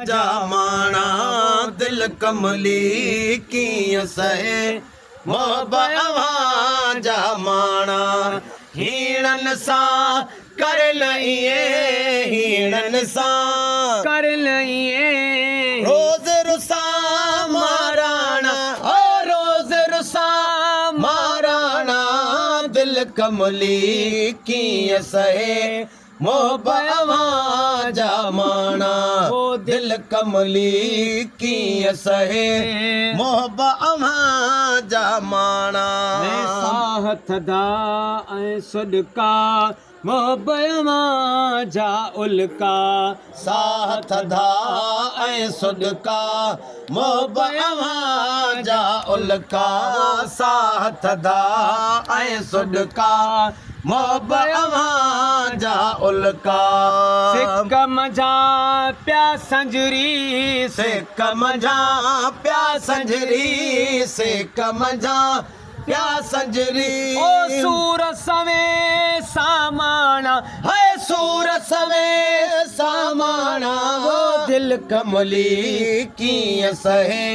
جا ماڻا دل ڪملي ڪيئن سهي محب اوهان جا ماڻا هيڻن سان ڪر نه ائين هيڻن سان ڪر نه ائين روز رسا ماراڻا او روز رسا ماراڻا دل ڪملي ڪيئن سهي محب اوهان جا ماڻا دل ڪملي ڪيئن سهي محب اوهان جا ماڻا. ساهه ٿڌا ۽ سڏڪا محب اوهان جا الڪا. ساهه ٿڌا ۽ سڏڪا محب اوهان جا الڪا. ساهه ٿڌا ۽ سڏڪا محب اوهان جا الڪا. سڪ منجهان پيا سنجري. سڪ منجهان پيا سنجري. سڪ منجهان پيا سنجري. او سور سوين ساماڻا. هاء سور سوين ساماڻا. او دل ڪملي ڪيئن سهي.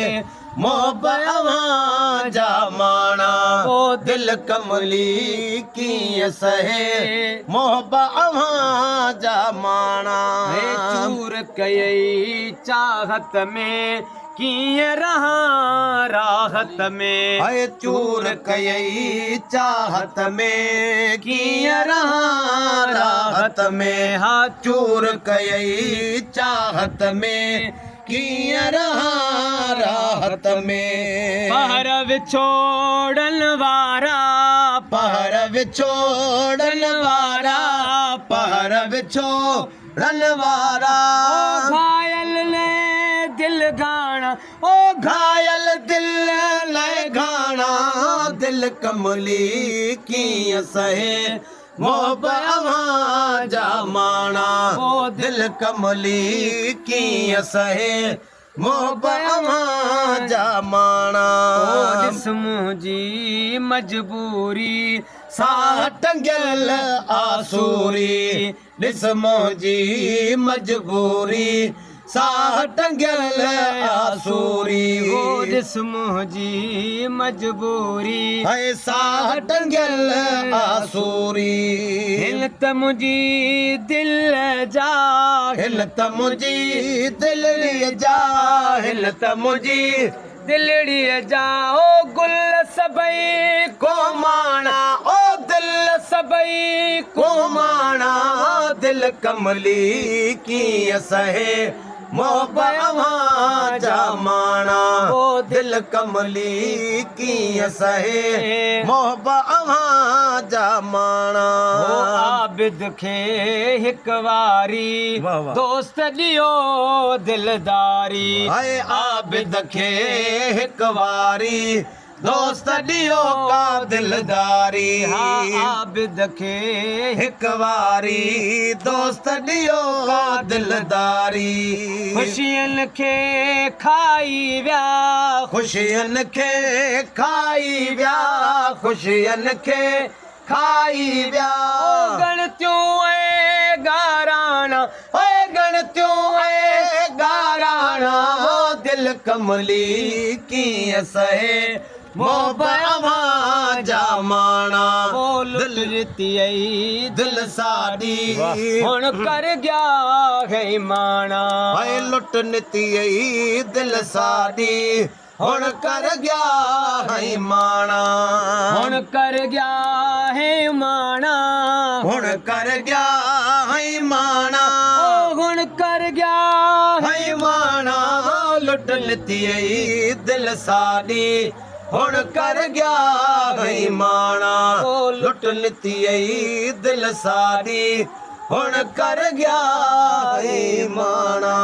محب اوهان جا ماڻا. دل ڪملي ڪيئن سهي. محب اوهان جا ماڻا. چور ڪيئي چاهت ۾، ڪيئن رهان راحت ۾. هي چور ڪيئي چاهت ۾، ڪيئن رهان راحت ۾. ها چور ڪيئي چاهت ۾. ڪيئن رهان راحت ۾. پهر وڇوڙن وارا. پهر وڇوڙن وارا. پهر وڇوڙن وارا. او گهايل لئه دل گهاڻا. او گهايل دل لئه گهاڻا. دل ڪملي ڪيئن سهي. محب اوهان جا ماڻا. دل ڪملي ڪيئن سهي. محب اوهان جا ماڻا. او ڏس منهنجي مجبوري. ساهه ٽنگيل آسوري. ڏس منهنجي مجبوري. ساهه ٽنگيل آسوري. او ڏس منهنجي مجبوري. هي ساهه ٽنگيل آسوري. هن ته منهنجي دل جا. هن ته منهنجي دلڙيء جا. هن ته منهنجي دلڙيء جا. او گل سڀئي ڪوماڻا. او دل سڀئي ڪوماڻا. دل ڪملي ڪيئن سهي. محب اوهان جا ماڻا. دل ڪملي ڪيئن سهي. محب اوهان جا ماڻا. عابد کي هڪ واري. دوست ڏيو دلداري. هاء عابد کي هڪ واري. دوست ڏيو ڪا دلداري. ها عابد کي هڪ واري. دوست ڏيو ڪا دلداري. خوشين کي کائي ويا. خوشين کي کائي ويا. خوشين کي کائي ويا. او ڳڻتيون ۽ ڳاراڻا. اي ڳڻتيون ۽ ڳاراڻا. دل ڪملي ڪيئن سهي. محب اوهان جا ماڻا. لٽ رتيئي دل ساڏي. هڻ ڪر گيا هي ماڻا. هي لٽ نتيئي دل ساڏي. هڻ ڪر گيا هي ماڻا. هڻ ڪر گيا هي ماڻا. هڻ ڪر گيا هي ماڻا. هڻ ڪر گيا هي ماڻا. لٽ لتيئي دل ساڏي. هڻ ڪر گيا هي ماڻا. لٽ لتيئي دل ساڏي. هڻ ڪر گيا هي ماڻا.